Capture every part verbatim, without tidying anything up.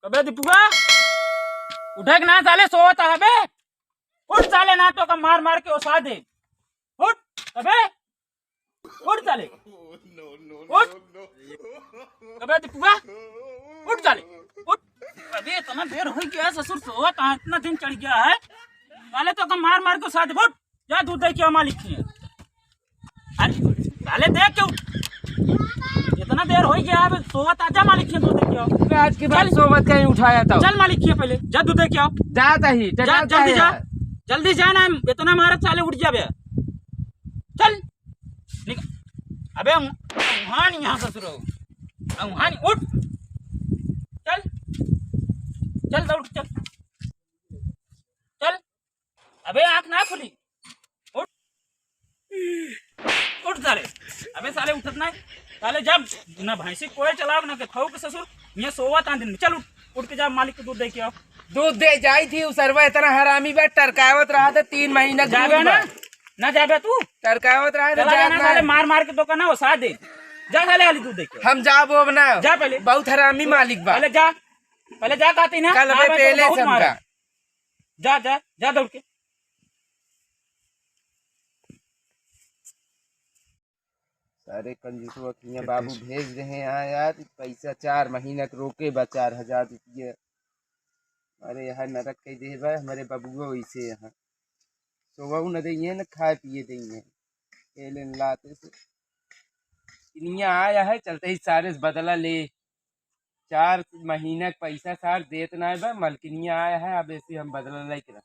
अबे दीपुआ, उठे के ना साले, सोवत है बे। उठ साले, ना तो का मार मार के ओसा दे। उठ अबे, उठ साले, उठ। अबे दीपुआ, उठ साले, उठ। अबे इतना देर हो गया ससुर सोवत है, इतना दिन चढ़ गया है। साले तो का मार मार के ओसा दे। उठ, जा दूध दे के आ मालिक के। अरे, साले देख के उठ। इतना देर हो गया, अब सोवत आजा मालिक के दूध दे के आओ। आज के बाद चल। सोवत कहीं उठाया था। चल मालिक के पहले, जा दूध दे के आओ। जाता ही, तो जा, जाता जल्दी है जा। यार। जल्दी जा ना, इतना मारत साले उठ जाबे। चल। निक-, अबे उहाँ नहीं यहाँ ससुर हो। उहाँ नहीं, उठ। चल। चल दौड़ के चल। चल। अबे आँख ना खुली। उठ। उठ साले। अबे साले उठत ना। साले जब ना भैंसी कोई चलाव ना के खाऊ के ससुर, ये सोवत आन दिन में। चल उठ, उठ के जा मालिक के दूध दे के आओ। दूध दे जाई थी, उ सरवा इतना हरामी बा, टरकावत रहा था तीन महीना के जाबे दूध ना, बा। ना जाबे तू। टरकावत रहा था, चला जात जाना ना साले, है। मार मार के तो का ना ओसा दे। जा साले हाली दूध दे के आओ। हम जाबो अब ना। जा पहले। बहुत हरामी मालिक बा। पहले जा, पहले जा कहती ना, कल ना अबे बे तो पहले बहुत से मारे। हमका। जा, जा, जा दौड़ के। सारे कंजूसवा किया बाबू भेज रहे हैं यहाँ यार, पैसा चार महीना के रोके बा, चार हजार रुपया। अरे यहाँ नरक कह दे बा, हमारे बबुआ वैसे यहाँ सोवहु न देइए, न खाए पिए देइए। ये लेन लाते से इनिया आया है, चलते ही सारे से बदला ले। चार महीना के पैसा सार देत नाय बा, मलकिनिया आया है, अब ऐसे हम बदला लेके रह।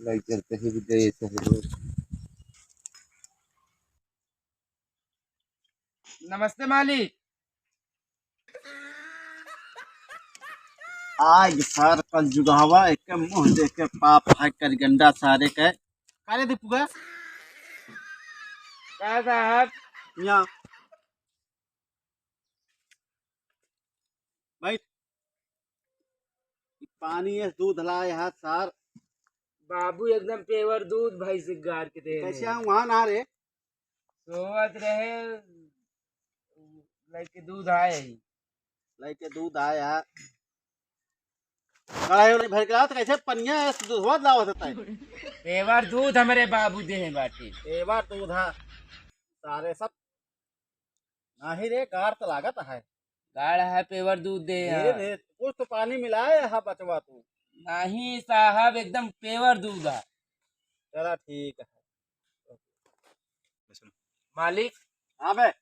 लग चलते ही भी गए ऐसे ही रोज। नमस्ते मालिक। आग सार कल जुगावा, एक मुंह देख के पाप है करिगंडा सारे के। का रे दीपुआ? का साहब? यहाँ। बैठ। ई पानी है, दूध लाए हाथ सार। बाबू एकदम पेवर दूध भैंस गार के दे कैसे रहे। हम वहाँ ना रे? सोवत रहे, लइके दूध आए ही। लइके दूध आए है। कढ़ाई वाली भर के लाओ तो कैसे पनिया है, दूध होत लावत होता है। पेवर दूध हमरे बाबू दे हैं बाटी। पेवर दूध है। सारे सब नाही रे, गाढ़ तो लागत है। गाढ़ है, पेवर दूध दे धीरे है। धीरे, कुछ तो पानी मिलाए है बचवा तू। नाही साहब, एकदम पेवर दूध है। चला ठीक है। मालिक। हाँ बे।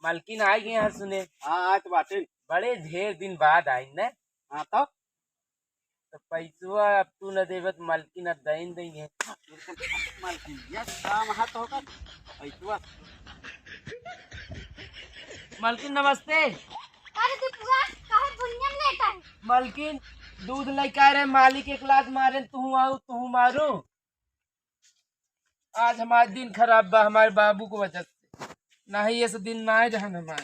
मालकिन आ गए हैं सुने। हाँ, आज तो बाटे। बड़े ढेर दिन बाद आई न। हाँ, तब? तो पैसवा अब तू न देबे तो मालकिन अब दइन दइहे। मालकिन, यह काम हाथ होगा। पैसवा। मालकिन, नमस्ते। अरे दीपुआ, काहे भुइयां में लेटा है? मालकिन, दूध लेके आ रहे, मालिक एक लात मारे, तू आऊ, तू मारू। आज हमार दिन खराब बा, हमारे बाबू के वजह से। नाही, ऐसे दिन नाही रहन हमार।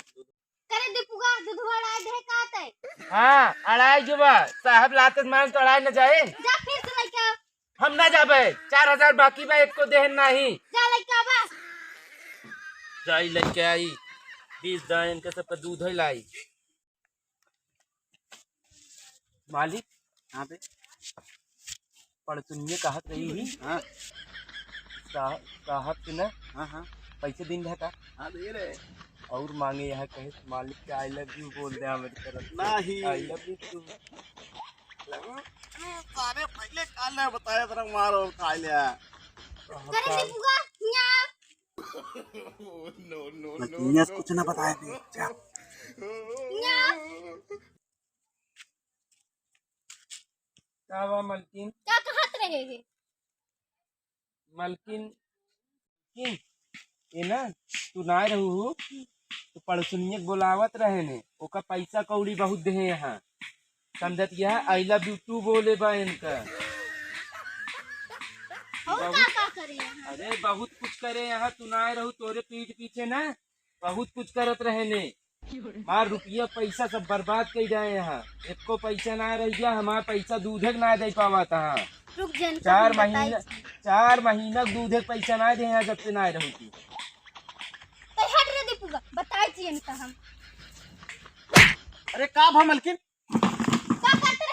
करे दीपुआ, दूधवा अड़ाई दे का तै? हाँ, अड़ाई जो बा, साहब लाते मान तो अड़ाई न जाए। जा फिर से लेके आ। हम ना जाबे, चार हजार बाकी बा, एक को देहन नाही। जा लेके आ बा। जाई लेके आई, बीस दायन के सबका दूध है लाई। मालिक। हाँ बे। पड़तुनिया कहत रही ही। हाँ। साह-, साहब के ना। हाँ, हाँ। पैसे दिन रहता। हाँ, दे रहे। और मांगे यहाँ कहे, "मालिक के I love you बोल दे हमारी तरफ से।" नहीं। I love you too। सारे पहले काल ने बताया तेरा मारो खा लिया। करे दीपुआ, यहाँ। मलकिनिया से कुछ ना बताए थे, जा। का बा मलकिन? का कहत रहे हैं? मलकिन, किन, ये ना, तू ना रहू हो, तो पड़ोसनिया के बोलावत रहे ने, ओका पैसा कौड़ी बहुत देहे यहाँ। समझत यह I love you too बोले बा इनका। और का का करे यहाँ? अरे बहुत कुछ करे यहाँ, तू ना रहू, तोरे पीठ पीछे ना बहुत कुछ करत रहे ने। मार रुपया पैसा सब बर्बाद कर जाए यहाँ, एको पैसा ना रह गया, हमारा पैसा दूधे के ना दे पावा था। रुक जा, इनका चार हम बताई महीना, छी। चार महीना दूधे के पैसा ना दे यहाँ जब से ना रहू तू। तो हट रे दीपुआ, बताई छी इनका हम। अरे का भा मलकिन?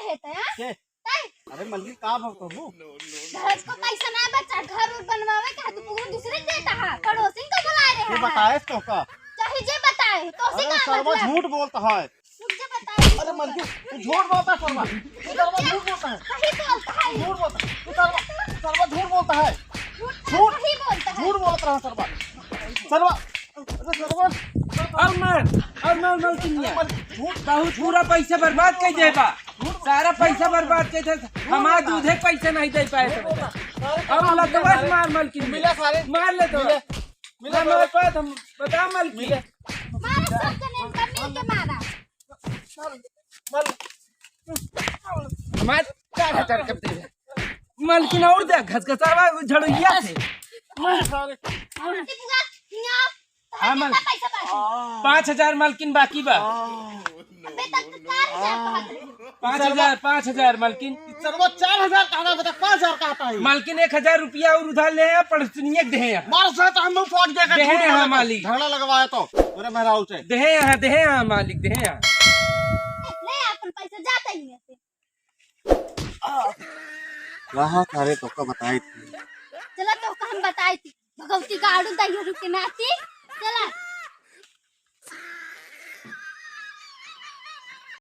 देते हैं? के? तय? अरे मलकिन, का भाव कहबू? घर को पैसा ना बचा, घर उर बनवावे का, तू पूरा दूसरे के देता है, पड़ोसिन को बुलाए रहे ये हैं। बताए तो का? चाहे जे बताए, तो उसी अरे का सरवा मतलब? झूठ बोलता है। रुक जा, बताए। अरे मलकिन, तू झूठ बोलता है सरवा। तू सरवा झूठ बोलता है। सही बोलता है। झूठ बोलता है। तू सरवा, सरवा झूठ बोलता है। झूठ झूठ। सही बोलता है। झूठ बोलत रहा सरवा। सरवा, अरे सरवा। और मार, और मार मलकिनिया। अरे मलकिन, झूठ। बहुत पूरा पैसा बर्बाद कर देबा। सारा पैसा बर्बाद कर दे। हमार दूधे पैसा नहीं दे पाए सब। अब लतवा से मार मलकिन। मिला सारे। मार ले तो। मिला। मिला हमारे सारे। पास हम बता मलकिन। मिला। मारा सब जने इनका मिल के मारा। मार। मार। चार हजार कर दे। मलकिन और दे घसघसावा झड़ुइया से। मार सारे। टिपुआ, हियाँ। हाँ, मल-, कितना पैसा बाकी? पाँच हजार मलकिन बाकी बा। अबे तक तो चार हजार कहत रहे। पाँच हजार, पाँच हजार मलकिन। सरवा चार हजार कहना बता, पाँच हजार कहता है। मलकिन एक हजार रुपया और उधार ले हैं, पड़ोसनिया के देहे हैं। मार से तो हम लोग फोड़ देगा, देहे झूठ हैं, हाँ, बोला तो। मालिक। झगड़ा लगवाया तो, मेरे मेहरारू से। देहे हैं, देहे हैं, मालिक, देहे हैं। ले अपन पैसा जाता ही है। रहा सारे तो का बताई थी। चला तो का हम बताई थी। भगवती का आड़ू दाई रुके नाती। चला।